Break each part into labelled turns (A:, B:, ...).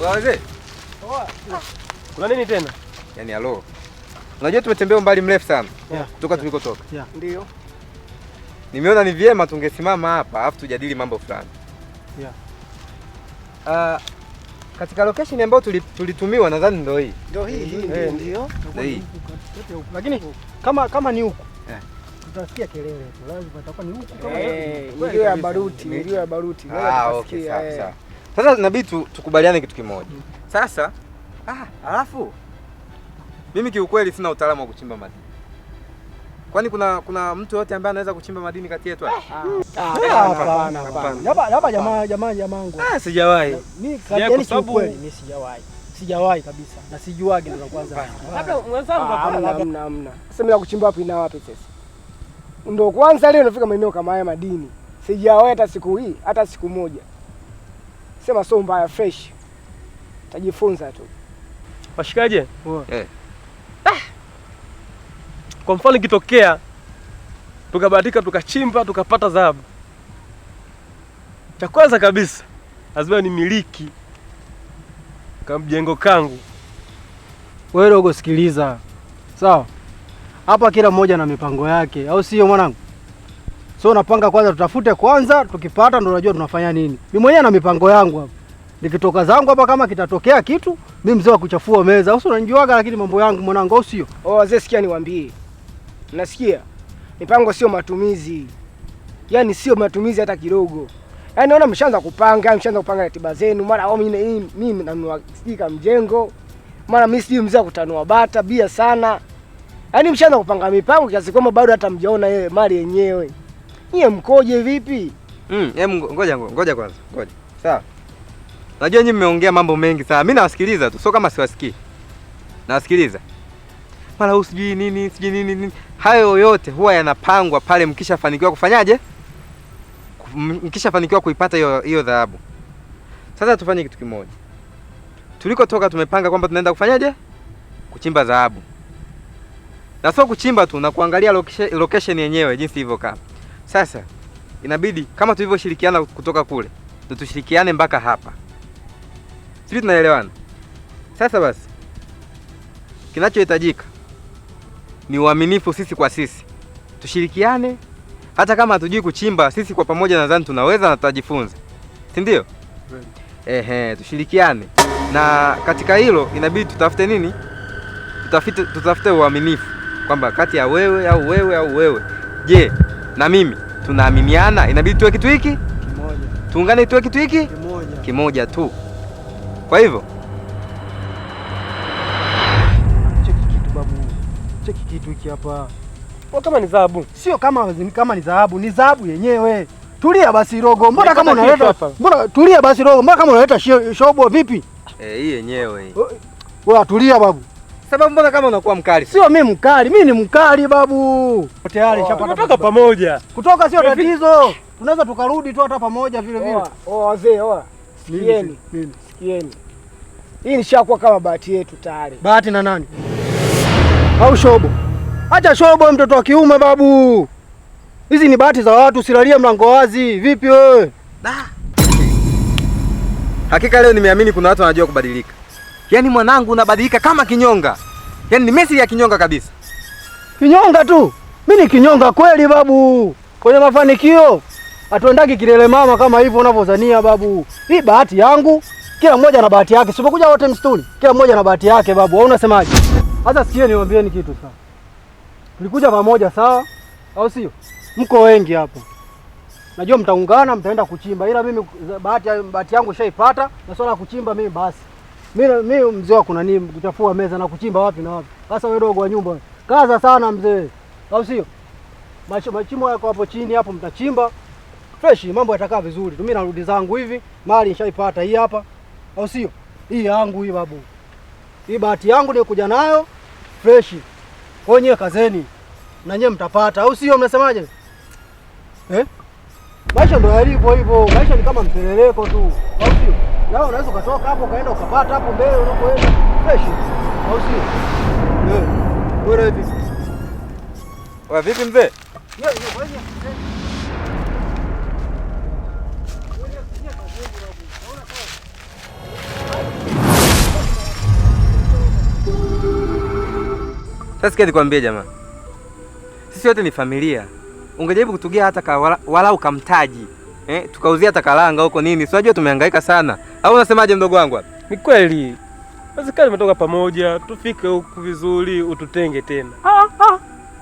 A: Wazee.
B: Kuna nini tena?
A: Yaani halo. Unajua tumetembea umbali mrefu sana kutoka tulikotoka.
C: Ndio.
A: Nimeona ni vyema tungesimama hapa afu tujadili mambo fulani. Katika location ambayo tulitumiwa nadhani ndio hii.
C: Ndio hii hii ndio.
A: Ndio hii.
D: Lakini kama ni huku tutasikia kelele tu. Lazima itakuwa ni huku kama
C: Ndio ya baruti, ndio ya baruti.
A: Ah, okay, sawa sawa. Sasa inabidi tukubaliane kitu kimoja. Sasa alafu mimi kiukweli sina utaalamu wa kuchimba madini. Kwani kuna mtu yote ambaye anaweza kuchimba madini kati yetu hapa?
D: Hapana, hapana. Hapa jamaa jamangu.
B: Sijawahi.
D: Mimi
B: Sijawahi
D: yaani
B: kwa sababu-
D: kiukweli mimi sijawahi. Sijawahi kabisa. Na sijuagi ndo kwanza.
B: Labda mwenzangu
C: Hamna, hamna, hamna. Sasa mimi kuchimba wapi na wapi sasa? Ndio kwanza leo nafika maeneo kama haya madini. Sijawahi hata siku hii, hata siku moja. Sema sio mbaya, fresh. Tajifunza tu.
B: Washikaje? Kwa mfano ikitokea tukabahatika tukachimba tukapata dhahabu, cha kwanza kabisa lazima nimiliki kamjengo kangu.
D: Wewe dogo, sikiliza. Sawa? Hapa kila mmoja na mipango yake, au sio mwanangu? So napanga kwanza, tutafute kwanza, tukipata ndo unajua tunafanya nini. Mimi mwenyewe na mipango yangu hapa. Nikitoka zangu hapa kama kitatokea kitu, mimi mzee wa kuchafua meza. Au sio unanijuaga, lakini mambo yangu mwanangu, au sio?
C: Oh, wazee sikia niwaambie. Nasikia? Mipango sio matumizi. Yaani sio matumizi hata kidogo. Yaani naona mshaanza kupanga ratiba zenu, mara au mimi nanunua sijui kama mjengo. Mara mimi sijui mzee kutanua bata bia sana. Yaani mshaanza kupanga mipango kiasi kwamba bado hata mjaona yeye mali yenyewe. Nyie mkoje vipi?
A: Ngoja ngoja kwanza, ngoja. Sawa. Najua nyinyi mmeongea mambo mengi sana. Mimi nawasikiliza tu, sio kama siwasikii. Nawasikiliza. Mara huu sijui nini, sijui nini nini. Hayo yote huwa yanapangwa pale mkishafanikiwa kufanyaje? Mkishafanikiwa kuipata hiyo dhahabu. Sasa tufanye kitu kimoja. Tulikotoka tumepanga kwamba tunaenda kufanyaje? Kuchimba dhahabu. Na sio kuchimba tu, na kuangalia location yenyewe jinsi ilivyokaa. Sasa inabidi kama tulivyoshirikiana kutoka kule, ndio tushirikiane mpaka hapa. Sisi tunaelewana. Sasa basi, kinachohitajika ni uaminifu sisi kwa sisi. Tushirikiane hata kama hatujui kuchimba, sisi kwa pamoja nadhani tunaweza na tutajifunza. Si ndio? Ehe, tushirikiane. Na katika hilo inabidi tutafute nini? Tutafute uaminifu kwamba kati ya wewe au wewe au wewe. Je, na mimi tunaaminiana? Inabidi tuwe kitu hiki
D: kimoja.
A: Tuungane tuwe kitu hiki
D: kimoja.
A: Kimoja tu. Kwa hivyo
D: cheki kitu babu. Cheki kitu hiki hapa.
B: Kwa kama ni dhahabu.
D: Sio kama ni dhahabu, ni dhahabu yenyewe. Tulia basi rogo. Mbona kama
B: Nimepata kitu
D: unaleta
B: hapa.
D: mbona tulia basi rogo. Mbona kama unaleta shobo vipi?
A: Hii yenyewe hii.
D: Wewe tulia babu.
A: Sababu mbona kama unakuwa mkali?
D: Sio mimi mkali, mimi ni mkali babu. Tayari nishapata.
B: Tumetoka pamoja.
D: Kutoka sio tatizo. Tunaweza tukarudi tu hata pamoja vile vile.
C: Oa, oa wazee, oa. Sikieni.
D: Nini?
C: Sikieni. Hii nishakuwa kama bahati yetu tayari.
D: Bahati na nani? Au shobo? Acha shobo mtoto wa kiume babu. Hizi ni bahati za watu, usilalie mlango wazi. Vipi wewe?
A: Hakika leo nimeamini kuna watu wanajua kubadilika. Yaani mwanangu unabadilika kama kinyonga. Yaani ni Messi ya kinyonga kabisa.
D: Kinyonga tu. Mimi ni kinyonga kweli babu. Kwenye mafanikio hatuendagi kilele mama kama hivyo unavyodhania babu. Hii bahati yangu, kila mmoja na bahati yake. Sipokuja wote msituni, kila mmoja na bahati yake babu. Au unasemaje? Sasa sikie niwaambieni kitu sasa. Tulikuja pamoja sawa? Au sio? Mko wengi hapo. Najua mtaungana mtaenda kuchimba, ila mimi bahati yangu nishaipata na swala la kuchimba mimi basi. Mimi mzee wa kuna nini kuchafua meza na kuchimba wapi na wapi. Sasa wewe dogo wa nyumba, kaza sana mzee. Au sio? Machimo yako hapo chini hapo mtachimba. Fresh, mambo yatakaa vizuri. Mimi narudi zangu hivi, mali nishaipata hii hapa. Au sio? Hii yangu hii babu. Hii bahati yangu nilikuja nayo fresh. Kwa hiyo nyewe kazeni. Na nyewe mtapata. Au sio mnasemaje? Maisha ndio yalivyo hivyo. Maisha ni kama mterereko tu. Au sio? Na wewe unaweza ukatoka hapo ukaenda ukapata hapo mbele unapoenda fresh. Au sio? Wewe vipi?
A: Wa vipi mzee?
D: Wewe.
A: Sasa sikia nikwambie jamaa. Sisi wote ni familia. Ungejaribu kutugia hata walau kamtaji. Tukauzia hata karanga huko nini. Si unajua tumehangaika sana. Au unasemaje mdogo wangu hapa?
B: Ni kweli. Wezekana tumetoka pamoja, tufike huku vizuri, ututenge tena.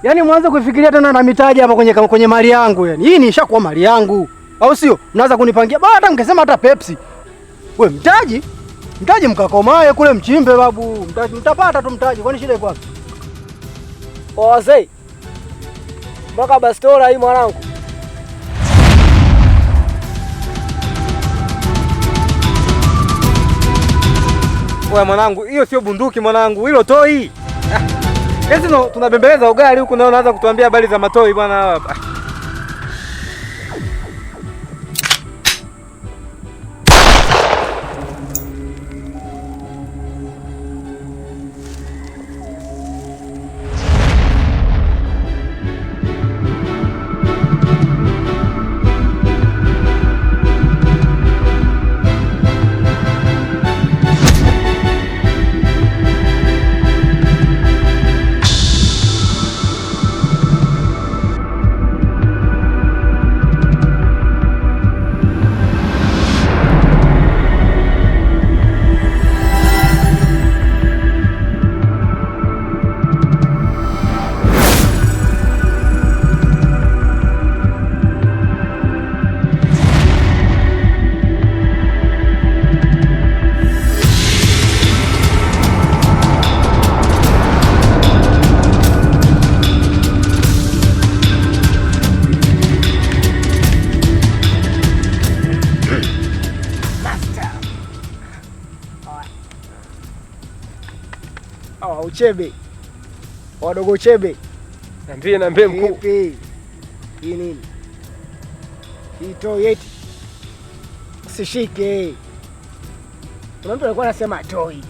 D: Yaani mwanze kufikiria tena na mitaji hapa kwenye mali yangu yani. Hii ni ishakuwa mali yangu. Au sio? Mnaanza kunipangia. Bado hata mkisema hata Pepsi. We mtaji? Mtaji mkakomae kule mchimbe babu. Mtaji mtapata tu mtaji. Kwani shida iko wapi?
C: Wazee. Mpaka bastola hii mwanangu.
A: Oya mwanangu, hiyo sio bunduki mwanangu, hilo toi. Ezi no, tunabembeleza ugali huku na unaanza kutuambia habari za matoi bwana hapa.
C: Uchebe wadogo Uchebe,
B: Niambie mkuu.
C: Hii nini hii toi eti usishike. Kuna mtu alikuwa anasema toi.